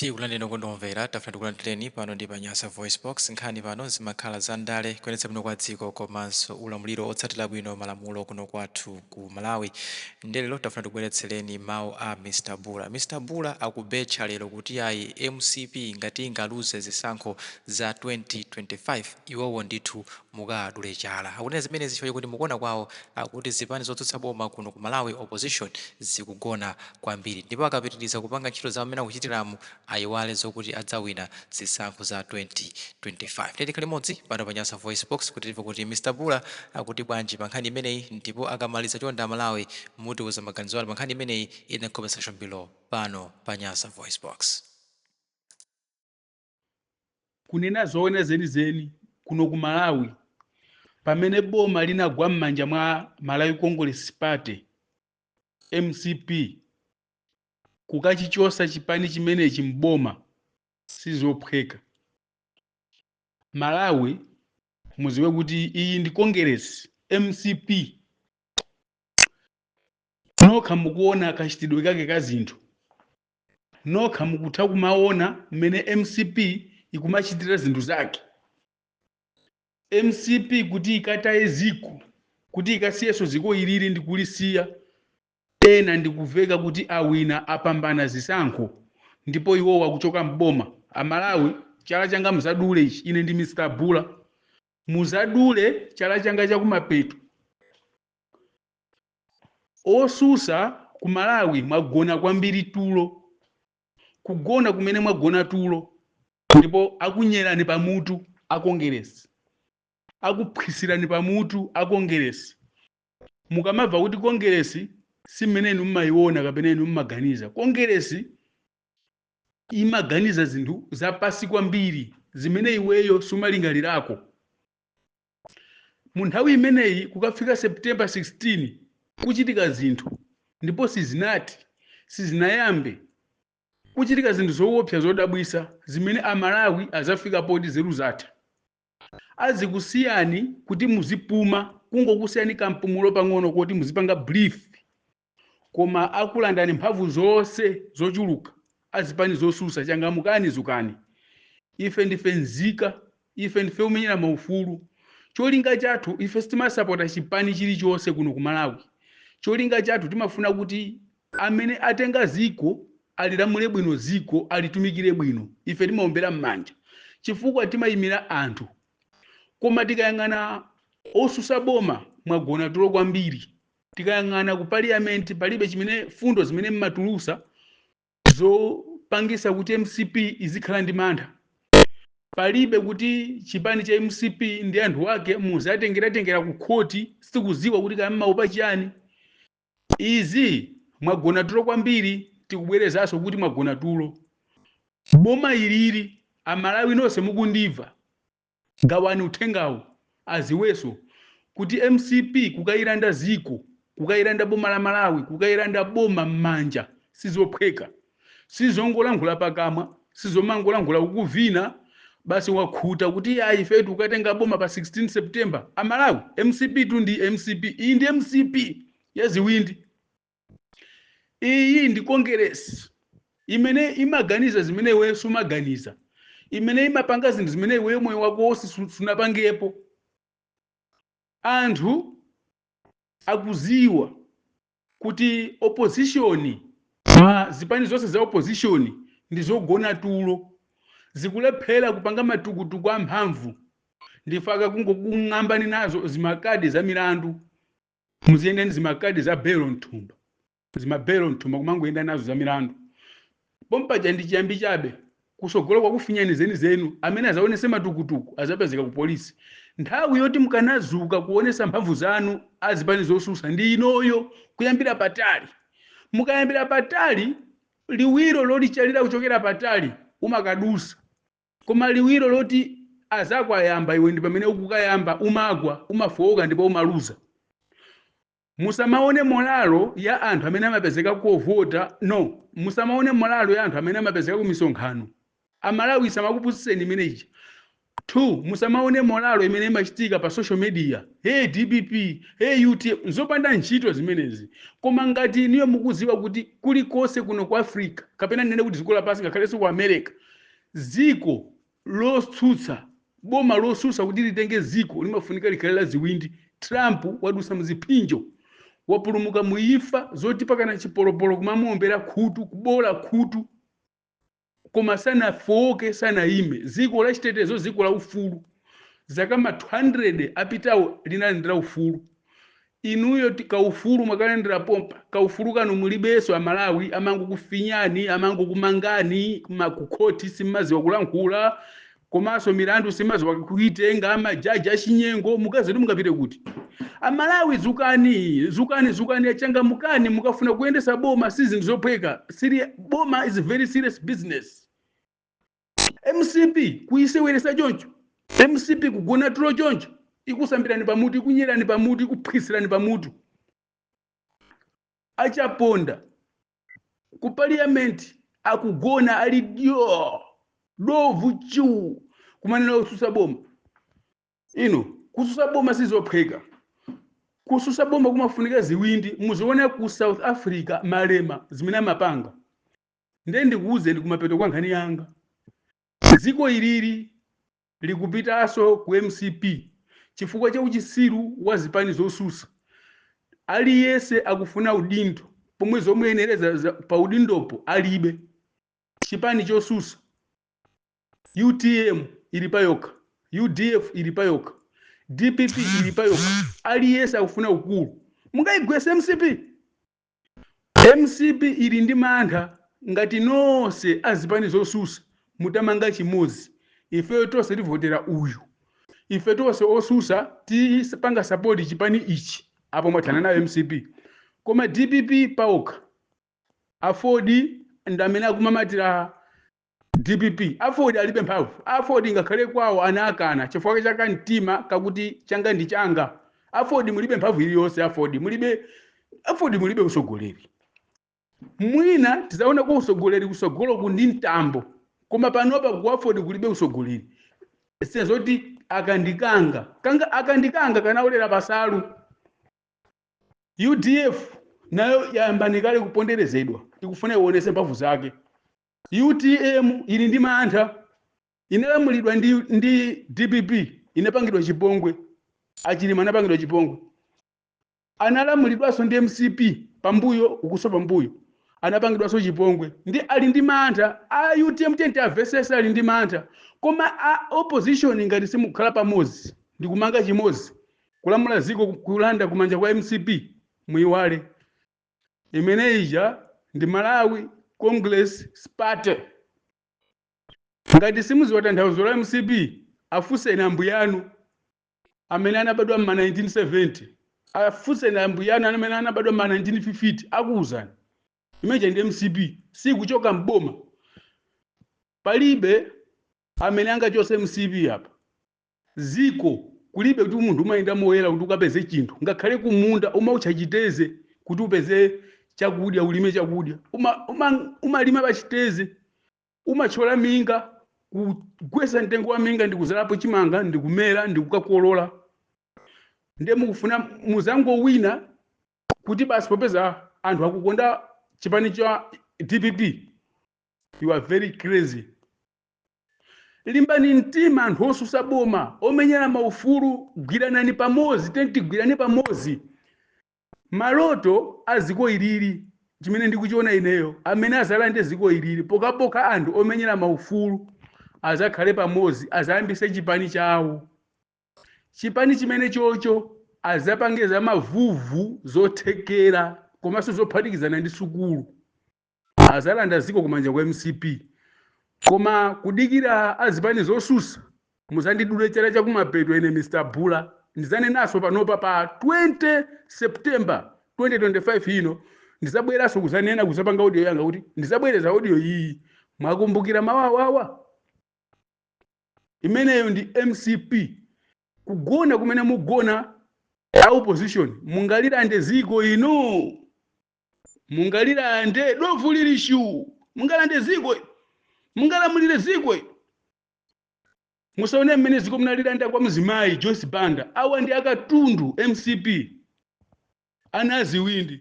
Tikulandireni okondwa, tafuna tikulandireni pano ndi pa Nyasa Voice Box. Nkhani pano zimakhala za ndale, kuyendetsa bwino kwa dziko komanso ulamuliro otsatira bwino malamulo kuno kwathu ku Malawi. Ndiye lero tafuna tikubweretsereni mawu a Mr Bura. Mr Bura akubetcha lero kuti ayi, MCP ngati ingaluze zisankho za 2025, iwowo ndithu mukadule chala. Akunena zimenezi chifukwa chakuti mukuona kwawo akuti zipani zotsutsa boma kuno ku Malawi, opposition, zikugona kwambiri, ndipo akapitiriza kupanga ntchito zawo mmene akuchitiramu, ayiwale zokuti adzawina zisankho za 2025. Tikhale limodzi pano pa Nyasa Voice Box kuti timve kuti Mr Bura akuti bwanji pa nkhani imeneyi. Ndipo akamaliza, chonde Amalawi, mutiuza maganizo anu pa nkhani imeneyi in the comment section below pano pa Nyasa Voice Box. Kunena zoona zenizeni, kuno ku Malawi, pamene boma linagwa m'manja mwa Malawi Congress Party, MCP, kukachichosa chipani chimenechi mboma sizophweka. Malawi, muziwe kuti iyi ndi Congress, MCP. Nokha mukuona kachitidwe kake ka zinthu, nokha mukutha kumaona mmene MCP ikumachitira zinthu zake. MCP kuti ikataye ziko, kuti ikasiyeso ziko ilili ndikulisiya, ena ndikuveka kuti awina, apambana zisankho, ndipo iwo wakuchoka mboma. Amalawi, chala changa muzadule ichi. Ine ndi Mr Bula, muzadule chala changa chakumapeto. Osusa ku Malawi, mwagona kwambiri tulo, kugona kumene mwagona tulo, ndipo akunyerani pamutu akongeresi, akuphwisirani pamutu akongeresi. Mukamabva kuti Kongeresi, si mmene inu mmayiona kapena inu mmaganiza. Kongeresi imaganiza zinthu zapasi kwambiri zimene iweyo sumalingalirako. Mu nthawi imeneyi, kukafika September 16, kuchitika zinthu, ndipo sizinati sizinayambe kuchitika zinthu zoopsa zodabwisa zimene Amalawi azafika poti zeru zatha. Azikusiyani kuti muzipuma, kungokusiyani kampumulo pang'ono kuti muzipanga brief, koma akulandani mphamvu zonse zochuluka. Azipani zosusa, changamukani, zukani. Ife ndife nzika, ife ndife umenyera maufulu. Cholinga chathu, ife sitimasapota chipani chilichonse kuno ku Malawi. Cholinga chathu, timafuna kuti amene atenga ziko alilamule bwino, ziko alitumikire bwino. Ife timaombera m'manja chifukwa timayimira anthu. Koma tikayang'ana osusa boma, mwagona tulo kwambiri. Tikayang'ana ku parliament, palibe chimene, fundo zimene mmatulusa zopangisa kuti MCP izikhala ndi mantha. Palibe kuti chipani cha MCP ndi anthu ake muzatengeratengera ku khoti. Sitikuziwa kuti kaya mmaopa chiyani. Izi mwagona tulo kwambiri. Tikubwerezanso kuti mwagona tulo. Boma ilili, Amalawi nonse mukundimva, gawani uthengawo aziwenso kuti MCP kukayilanda ziko, kukayilanda boma la Malawi, kukayilanda boma m'manja sizophweka, sizongolankhula pakamwa, sizomangolankhula kukuvina basi wakhuta kuti ayi, ife tikukatenga boma pa 16 September. Amalawi, MCP tu ndi MCP. Iyi ndi MCP yaziwindi. Iyi ndi Kongeresi imene imaganiza zimene iweyo sumaganiza, imene imapanga zinthu zimene iweyo moyo wako wonse sunapangepo. Anthu akuziwa kuti opposition, ma zipani zonse za opposition ndi zogona tulo, zikulephera kupanga matukutuku amphamvu. Ndifaka kungokung'ambani nazo zimakadi za milandu, muziyenda ndi zimakadi za belo mthumba, zimabelo mthumba, kumangoyenda nazo za milandu. Pompaja ndi chiyambi chabe, kusogolo kwakufinyani zenizenu. Amene azaonese matukutuku azapezeka ku polisi. Nthawi yoti mukanazuka kuonesa mphamvu zanu azipani zosusa ndi inoyo, kuyambira patali. Mukayambira patali, liwiro lolichalira kuchokera patali umakadusa, koma liwiro loti azako ayamba iwe ndi pamene ukukayamba, umagwa, umafowoka ndipo umaluza. Musamaone morale ya anthu amene amapezeka kovota, no. Musamaone morale ya anthu amene amapezeka ku misonkhano. Amalawi, samakupusiseni imeneyi. Two, musamaone morale imene imachitika pa social media, "Hey DPP, hey UTM." Nzopanda ntchito zimenezi. Koma ngati iniyo mukuziwa kuti kulikonse kuno ku Africa, kapena nene kuti dziko lapansi, ngakhalenso ku America, ziko lotsutsa, boma lotsutsa, kuti litenge ziko limafunika likhale la ziwindi. Trump wadusa mziphinjo, wapulumuka muimfa zoti pakana chipolopolo kumamuombera khutu, kubola khutu, koma sanafowoke, sanayime. Ziko la chitetezo, ziko la ufulu, zaka ma 200 apitawo linalandira ufulu. Inuyo kaufulu mwakalandira pompa, kaufulu kanu mulibenso. Amalawi amangokufinyani, amangokumangani kukhoti, simmaziwa kulankhula, komanso milandu simmaziwa kuitenga, amajaji achinyengo. Mukazoti mungapite kuti? Amalawi, zukani, zukani, zukani, achangamukani. Mukafuna kuyendesa boma, si zinthu zophweka. Boma is very serious business. MCP kuyiseweresa choncho, MCP kugona tulo choncho, ikusambirani pamutu, ikunyerani pamutu, ikuphwisirani pamutu. Achaponda ku parliament akugona ali dyo dovu chu, kumanena kususa boma. Ino kususa boma sizophweka. Kususa boma kumafunika ziwindi. Muziona ku South Africa, Malema zimene amapanga. Ndiye ndikuwuzeni kumapeto kwa nkhani yanga, dziko ilili likupitanso ku MCP chifukwa cha uchisiru wa zipani zosusa. Aliyense akufuna udindo pomwe zomuyenereza pa udindopo alibe. Chipani chosusa UTM ili payokha, UDF ili payokha, DPP ili payokha. Aliyense akufuna ukulu. Mungayigwese MCP? MCP ili ndi mantha. Ngati nonse azipani zosusa mutamanga chimodzi, ifeyo tonse tivotera uyu, ife tonse osusa tipanga support chipani ichi, apo mwathana nayo MCP. Koma DPP paokha, AFORD ndi amene akumamatira DPP. AFORD alibe mphamvu. AFORD ngakhale kwawo anakana chifukwa chaka mtima kakuti changa ndi changa. AFORD mulibe mphamvu iliyonse. AFORD mulibe, AFORD mulibe usogoleri. Mwina tizaona ku usogoleri kusogolo ndi Mtambo, koma panopa ku AFORD kulibe usogoleri. Sezoti akandikanga kanga akandikanga kanaolera pasalu. UDF nayo yayambanikale kuponderezedwa, ikufuna ionese mphamvu zake. UTM ili ndi mantha, inalamulidwa ndi DPP, inapangidwa chipongwe. Achilima anapangidwa chipongwe, analamulidwanso ndi MCP pambuyo ukuso pambuyo anapangidwanso chipongwe, ndi ali ndi mantha a UTM. Tenti avesese, ali ndi mantha. Koma a opposition, ngati simukhala pamodzi ndi kumanga chimodzi kulamula ziko, kulanda kumanja kwa MCP, muiwale. Imene ija ndi Malawi Congress Party. Ngati simuziwa tanthauzo la MCP, afunseni ambuyanu amene anabadwa mma 1970, afunseni ambuyanu amene anabadwa mma 1950, akuwuzani. Imeneja ndi MCP, sikuchoka mboma. Palibe amene angachose MCP apa. Ziko kulibe kuti munthu umayenda moyera kuti ukapeze chinthu. Ngakhale kumunda umautcha chiteze kuti upeze chakudya, ulime chakudya, umalima pa chiteze, umathyola minga, kugwesa mtengo wa minga ndikuzalapo chimanga, ndikumera, ndikukakolola. Ndiye mukufuna muzangowina kuti basi popeza anthu akukonda chipani cha DPP? You are very crazy. Limbani mtima, anthu osusa boma, omenyera maufulu, gwiranani pamodzi. Tigwirane pamodzi. Maloto a ziko ilili, chimene ndikuchiona ineyo, amene azalande ziko ilili, pokapoka anthu omenyera maufulu azakhale pamodzi, azayambise chipani chawo. Chipani chimene chocho azapange za mavuvu zothekera komanso zophatikizana ndi sukulu, azalanda ziko kumanja kwa MCP. Koma kudikira azipani zosusa, muzandidule chala chakumapeto. Ine Mr Bula ndizanenanso panopa pa 20 September 2025 ino, ndizabweranso kuzanena, kuzapanga audio yanga kuti ndizabwereza audio iyi. Mwakumbukira mawawawa? Imeneyo ndi MCP. Kugona kumene mugona a opposition, mungalilande ziko ino? Mungalilande dovu lili shu? Mungalande ziko? Mungalamulire ziko? Musaone mmene ziko munalilanda kwa mzimayi Joyce Banda. Awa ndi akatundu. MCP, ana aziwindi.